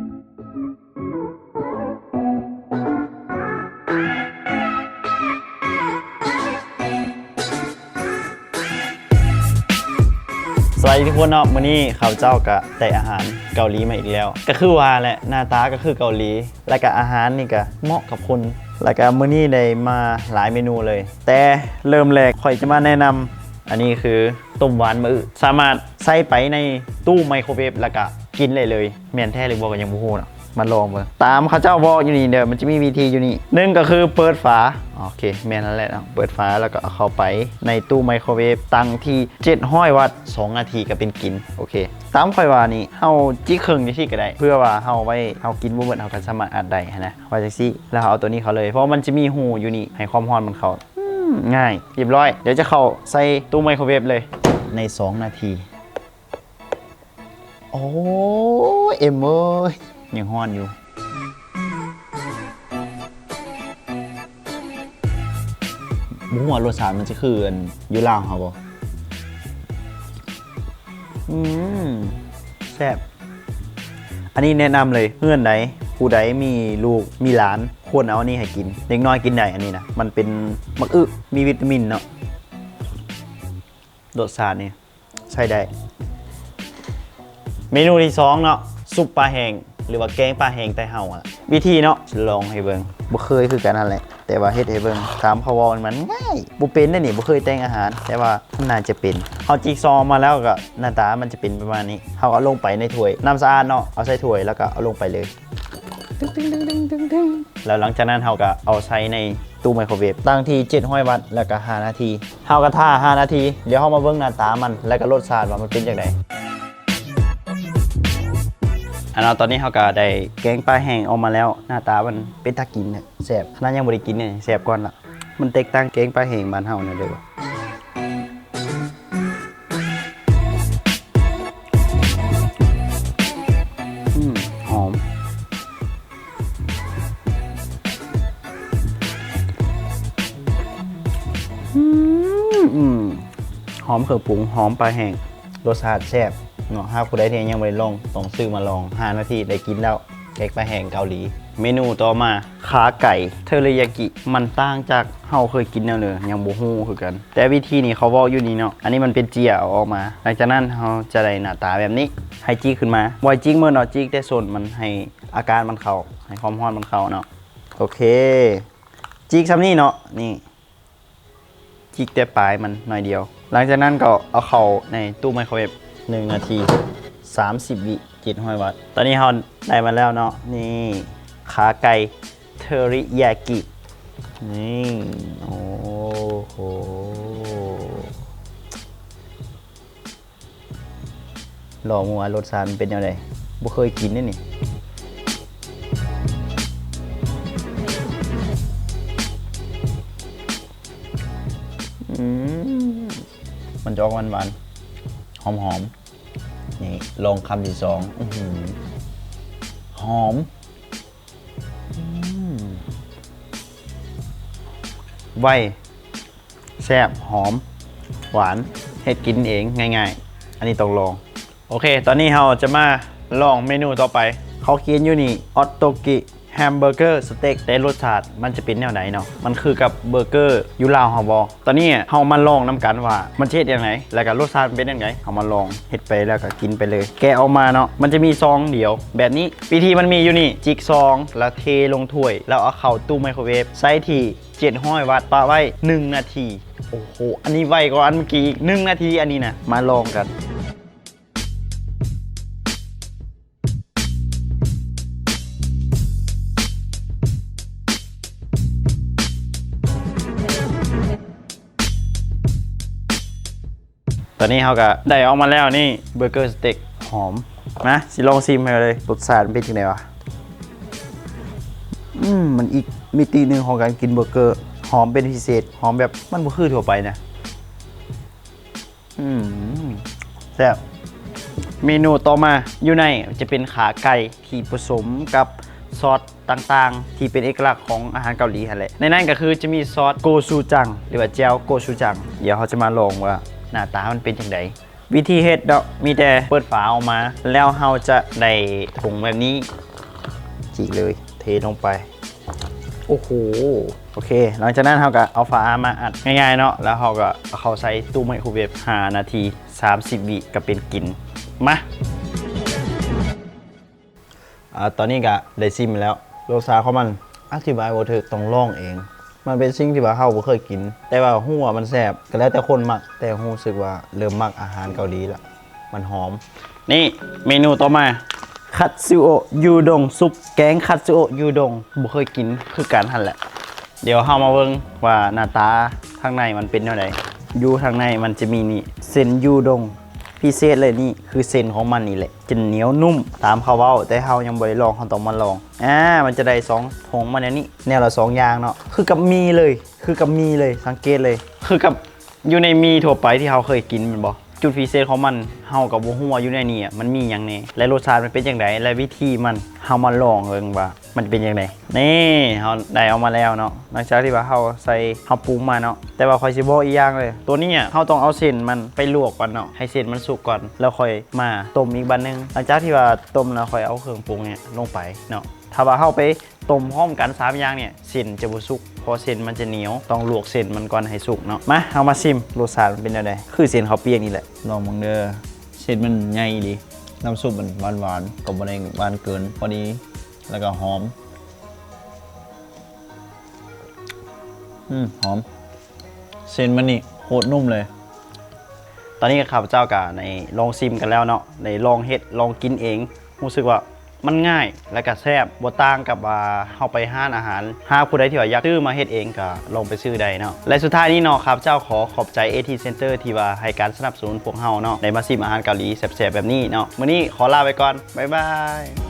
ສະບາຍດີທຸກຄົນເນາະ, ມື້ນີ້ຂ້າພະເຈົ້າກະໄດ້ອາຫານເກົາຫຼີມາອີກແລ້ວ. ກະຄືວ່າແຫຼະ, ໜ້າຕາກະຄືເກົາຫຼີ ແລະກະອາຫານນີ້ກະເໝາະກັບຄົນ. ແລະກະມື້ນີ້ໄດ້ມາຫຼາຍເມນູເລີຍ, ແຕ່ເລີ່ມແລກຂ້ອຍຈະມາແນະນຳ ອັນນີ້ຄືຕົ້ມຫວານມະອຶ, ສາມາດໃສ່ໄປໃນຕູ້ໄມໂຄເວຟ ແລະກະກິນໄດ້ເລີຍ. ແມ່ນແທ້ຫຼືບໍ່ກະຍັງບໍ່ຮູ້ເນາະ, ມາລອງເບິ່ງ. ຕາມເຂົາເຈົ້າບອກຢູ່ນີ້ເດີ, ມັນຈະມີວິທີຢູ່ນີ້. ໜຶ່ງກະຄືເປີດຝາ, ໂອເຄ ແມ່ນແລ້ວເນາະ, ເປີດຝາແລ້ວກະເອົາເຂົ້າໄປໃນຕູ້ໄມໂຄເວຟ ຕັ້ງທີ່ເຈັດຮ້ອຍວັດ ສອງນາທີກະເປັນກິນ. ໂອເຄ ຕາມຂ້ອຍວ່ານີ້ ເຮົາຈິກເຄິ່ງຈັ່ງຊີ້ກະໄດ້, ເພື່ອວ່າເຮົາໄວ້ ເຮົາກິນບໍ່ເບິດ ເຮົາກະສາມາດອັດໄດ້ຫັ້ນນະ, ວ່າຈັ່ງຊີ້. ແລ້ວເຮົາເອົາໂຕນີ້ເຂົ້າເລີຍ ເພາະວ່າມັນຈະມີຮູຢູ່ນີ້ ໃຫ້ຄວາມຮ້ອນມັນເຂົ້າ. ອືມ ງ່າຍ ຮຽບຮ້ອຍ. ດຽວຈະເຂົ້າໃສ່ຕູ້ໄມໂຄເວຟເລີຍ ໃນສອງນາທີ. ໂອ້ຍ ເອັມເອີຍ ຍັງຮ້ອນຢູ່. ບໍ່ຮູ້ວ່າລົດຊາດມັນຈະຄືອັນຢູ່ລາວເຮົາບໍ່? ອືມ ແຊບ. ອັນນີ້ແນະນຳເລີຍ, ເຮືອນໃດ ຜູ້ໃດມີລູກມີຫຼານ ຄວນເອົາອັນນີ້ໃຫ້ກິນ. ເດັກນ້ອຍກິນໄດ້ອັນນີ້ນະ, ມັນເປັນໝາກອຶ ມີວິຕາມິນເນາະ. ລົດຊາດນີ້ ໃຊ້ໄດ້. ເມນູທີສອງເນາະ, ຊຸບປາແຫ້ງ ຫຼືວ່າແກງປາແຫ້ງໄທເຮົາ. ວິທີເນາະ ຊິລອງໃຫ້ເບິ່ງ, ບໍ່ເຄີຍຄືກັນຫັ້ນແຫຼະ ແຕ່ວ່າເຮັດໃຫ້ເບິ່ງ. ຕາມເຂົາເວົ້າມັນງ່າຍ, ບໍ່ເປັນເດ້ນີ້, ບໍ່ເຄີຍແຕ່ງອາຫານ ແຕ່ວ່າມັນໜ້າຈະເປັນ. ເຮົາຈິກຊອງມາແລ້ວກະໜ້າຕາມັນຈະເປັນປະມານນີ້. ເຮົາເອົາລົງໄປໃນຖ້ວຍ, ນ້ຳສະອາດເນາະ, ເອົາໃສ່ຖ້ວຍແລ້ວກະເອົາລົງໄປເລີຍ. ແລ້ວຫຼັງຈາກນັ້ນເຮົາກະເອົາໃສ່ໃນຕູ້ໄມໂຄເວຟ ຕັ້ງທີ່ເຈັດຮ້ອຍວັດ ແລ້ວກະຫ້ານາທີ. ເຮົາກະຖ້າຫ້ານາທີ, ດຽວເຮົາມາເບິ່ງໜ້າຕາມັນ ແລ້ວກະລົດຊາດວ່າມັນເປັນຈັ່ງໃດ. ອັນເນາະ ຕອນນີ້ເຮົາກະໄດ້ແກງປາແຫ້ງອອກມາແລ້ວ, ໜ້າຕາມັນເປັນຕາກິນແທ້ ແຊບ. ຂະໜາດຍັງບໍ່ໄດ້ກິນນີ້ ແຊບກ່ອນລະ. ມັນແຕກຕ່າງແກງປາແຫ້ງບ້ານເຮົາແນວໃດວະ? ອືມ ຫອມ. ອືມ ຫອມເຄື່ອງປຸງ, ຫອມປາແຫ້ງ, ລົດຊາດແຊບເນາະ. ຫາກຜູ້ໃດທີ່ຍັງບໍ່ໄດ້ລອງ ຕ້ອງຊື້ມາລອງ. ຫ້ານາທີໄດ້ກິນແລ້ວ ແກງປາແຫ້ງເກົາຫຼີ. ເມນູຕໍ່ມາ ຂາໄກ່ເທີຣິຍາກິ. ມັນຕ່າງຈາກເຮົາເຄີຍກິນແນວໃດ ຍັງບໍ່ຮູ້ຄືກັນ, ແຕ່ວິທີນີ້ເຂົາເວົ້າຢູ່ນີ້ເນາະ. ອັນນີ້ມັນເປັນເຈ້ຍເອົາອອກມາ. ຫຼັງຈາກນັ້ນເຮົາຈະໄດ້ໜ້າຕາແບບນີ້. ໃຫ້ຈິກຂຶ້ນມາ, ບໍ່ໃຫ້ຈິກໝົດເນາະ, ຈິກແຕ່ສົ້ນມັນ ໃຫ້ອາກາດມັນເຂົ້າ, ໃຫ້ຄວາມຮ້ອນມັນເຂົ້າເນາະ. ໂອເຄ ຈິກຊ່ຳນີ້ເນາະ, ນີ້ ຈິກແຕ່ປາຍມັນໜ້ອຍດຽວ. ຫຼັງຈາກນັ້ນກໍເອົາເຂົ້າໃນຕູ້ໄມໂຄເວຟ ໜຶ່ງນາທີ ສາມສິບວິ ເຈັດຮ້ອຍວັດ. ຕອນນີ້ເຮົາໄດ້ມາແລ້ວເນາະ, ນີ້ ຂາໄກ່ເທີຣິຍາກິ. ນີ້ ໂອ້ໂຫ ລໍເບິ່ງວ່າລົດຊາດມັນເປັນແນວໃດ, ບໍ່ເຄີຍກິນເດ້ນີ້. ອືມ ມັນຈະອອກຫວານໆ ຫອມໆ. ນີ້ ລອງຄຳທີສອງ. ອືຫື ຫອມ. ອືມ ໄວ ແຊບ ຫອມ ຫວານ ເຮັດກິນເອງງ່າຍໆ. ອັນນີ້ຕ້ອງລອງ. ໂອເຄ ຕອນນີ້ເຮົາຈະມາລອງເມນູຕໍ່ໄປ. ເຂົາຂຽນຢູ່ນີ້ ອອດໂຕກິ ແຮມເບີເກີສະເຕັກ, ແຕ່ລົດຊາດມັນຈະເປັນແນວໃດເນາະ? ມັນຄືກັບເບີເກີຢູ່ລາວເຮົາບໍ່? ຕອນນີ້ເຮົາມາລອງນຳກັນວ່າມັນຈະເຮັດຈັ່ງໃດ ແລ້ວກະລົດຊາດມັນເປັນຈັ່ງໃດ. ເຮົາມາລອງເຮັດໄປແລ້ວກະກິນໄປເລີຍ. ແກະອອກມາເນາະ, ມັນຈະມີຊອງດຽວແບບນີ້. ວິທີມັນມີຢູ່ນີ້, ຈິກຊອງ ແລ້ວເທລົງຖ້ວຍ ແລ້ວເອົາເຂົ້າຕູ້ໄມໂຄເວຟ ໃສ່ທີ່ເຈັດຮ້ອຍວັດ ປະໄວ້ໜຶ່ງນາທີ. ໂອ້ໂຫ ອັນນີ້ໄວກວ່າອັນເມື່ອກີ້ອີກ ໜຶ່ງນາທີ. ອັນນີ້ນະ ມາລອງກັນ. ຕອນນີ້ເຮົາກະໄດ້ອອກມາແລ້ວນີ້ ເບີເກີສະເຕັກ ຫອມ. ມາ ຊິລອງຊີມໃຫ້ເລີຍ ລົດຊາດມັນເປັນຈັ່ງໃດວະ? ອືມ ມັນອີກມິຕິໜຶ່ງຂອງການກິນເບີເກີ ຫອມເປັນພິເສດ ຫອມແບບມັນບໍ່ຄືທົ່ວໄປນະ. ອືມ ແຊບ. ເມນູຕໍ່ມາຢູ່ໃນຈະເປັນຂາໄກ່ທີ່ປະສົມກັບຊອສຕ່າງໆ ທີ່ເປັນເອກະລັກຂອງອາຫານເກົາຫຼີຫັ້ນແຫຼະ. ໃນນັ້ນກະຄືຈະມີຊອສໂກຊູຈັງ ຫຼືວ່າແຈ່ວໂກຊູຈັງ. ດຽວເຮົາຈະມາລອງວ່າໜ້າຕາມັນເປັນຈັ່ງໃດ. ວິທີເຮັດເນາະ ມີແຕ່ເປີດຝາອອກມາ ແລ້ວເຮົາຈະໄດ້ຖົງແບບນີ້ ອີກເລີຍ ເທລົງໄປ. ໂອ້ໂຫ ໂອເຄ ຫຼັງຈາກນັ້ນເຮົາກໍເອົາຝາມາອັດງ່າຍໆເນາະ ແລ້ວເຮົາກໍເອົາເຂົ້າໃສ່ຕູ້ໄມໂຄຣເວຟຫ້ານາທີ ສາມສິບວິ ກໍເປັນກິນ. ມາ ອາ ຕອນນີ້ກໍໄດ້ຊິມແລ້ວ ລົດຊາດຂອງມັນອະທິບາຍບໍ່ຖືກ ຕ້ອງລອງເອງ. ມັນເປັນສິ່ງທີ່ວ່າເຮົາບໍ່ເຄີຍກິນ ແຕ່ວ່າຮູ້ວ່າມັນແຊບ ກໍແລ້ວແຕ່ຄົນມັກ ແຕ່ຮູ້ສຶກວ່າເລີ່ມມັກອາຫານເກົາຫຼີລະ ມັນຫອມ. ນີ້ເມນູຕໍ່ມາ ຄັດຊູໂອະຢູດົງຊຸບ ແກງຄັດຊູໂອະຢູດົງ ບໍ່ເຄີຍກິນຄືກັນຫັ້ນແຫຼະ. ດຽວເຮົາມາເບິ່ງວ່າໜ້າຕາທາງໃນມັນເປັນແນວໃດ. ຢູ່ທາງໃນມັນຈະມີນີ້ ເສັ້ນຢູດົງ ພິເສດເລີຍ ນີ້ຄືເສັ້ນຂອງມັນນີ້ແຫຼະ ຈະໜຽວນຸ້ມຕາມເຂົາເວົ້າ ແຕ່ເຮົາຍັງບໍ່ໄດ້ລອງ ເຮົາຕ້ອງມາລອງ. ອາ ມັນຈະໄດ້ສອງຖົງມາແນວນີ້ ແນວລະສອງຢ່າງເນາະ ຄືກັບໝີ່ເລີຍ ຄືກັບໝີ່ເລີຍ ສັງເກດເລີຍ ຄືກັບຢູ່ໃນໝີ່ທົ່ວໄປທີ່ເຮົາເຄີຍກິນແມ່ນບໍ່? ຈຸດພິເສດຂອງມັນ ເຮົາກໍບໍ່ຮູ້ວ່າຢູ່ໃນນີ້ອະ ມັນມີຫຍັງແດ່ ແລະ ລົດຊາດມັນເປັນຈັ່ງໃດ ແລະ ວິທີມັນ ເຮົາມາລອງເບິ່ງວ່າມັນເປັນຈັ່ງໃດ. ນີ້ ເຮົາໄດ້ເອົາມາແລ້ວເນາະ ຫຼັງຈາກທີ່ວ່າເຮົາໃສ່ ເຮົາປຸງມາເນາະ. ແຕ່ວ່າຂ້ອຍຊິບອກອີກຢ່າງເລີຍ ໂຕນີ້ອະ ເຮົາຕ້ອງເອົາເສັ້ນມັນໄປລວກກ່ອນເນາະ ໃຫ້ເສັ້ນມັນສຸກກ່ອນ ແລ້ວຄ່ອຍມາຕົ້ມອີກບາດໜຶ່ງ. ຫຼັງຈາກທີ່ວ່າຕົ້ມແລ້ວ ຄ່ອຍເອົາເຄື່ອງປຸງນີ້ລົງໄປເນາະ. ຖ້າວ່າເຮົາໄປຕົ້ມພ້ອມກັນສາມຢ່າງນີ້ ເສັ້ນຈະບໍ່ສຸກ ເພາະເສັ້ນມັນຈະໜຽວ ຕ້ອງລວກເສັ້ນມັນກ່ອນໃຫ້ສຸກເນາະ. ມາ ເຮົາມາຊິມ ລົດຊາດມັນເປັນແນວໃດ? ຄືເສັ້ນເຂົ້າປຽກນີ້ແຫຼະ ລອງເບິ່ງເດີ. ເສັ້ນມັນໃຫຍ່ອີ່ຫຼີ ນ້ຳຊຸບມັນຫວານໆ ກໍບໍ່ໄດ້ຫວານເກີນ ພໍດີ ແລ້ວກໍຫອມ. ອືມ ຫອມ ເສັ້ນມັນນີ້ໂຄດນຸ້ມເລີຍ. ຕອນນີ້ຂ້າພະເຈົ້າກໍໄດ້ລອງຊິມກັນແລ້ວເນາະ ໄດ້ລອງເຮັດລອງກິນເອງ ຮູ້ສຶກວ່າມັນງ່າຍ ແລ້ວກໍແຊບ ບໍ່ຕ່າງກັບວ່າເຮົາໄປຮ້ານອາຫານ. ຫາກຜູ້ໃດທີ່ວ່າຢາກຊື້ມາເຮັດເອງກໍລອງໄປຊື້ໄດ້ເນາະ. ແລະ ສຸດທ້າຍນີ້ເນາະ ຂ້າພະເຈົ້າຂໍຂອບໃຈ ເອທີ ເຊັນເຕີ ທີ່ວ່າໃຫ້ການສະໜັບສະໜູນພວກເຮົາເນາະ ໄດ້ມາຊິມອາຫານເກົາຫຼີແຊບໆແບບນີ້ເນາະ. ມື້ນີ້ຂໍລາໄປກ່ອນ ບາຍບາຍ.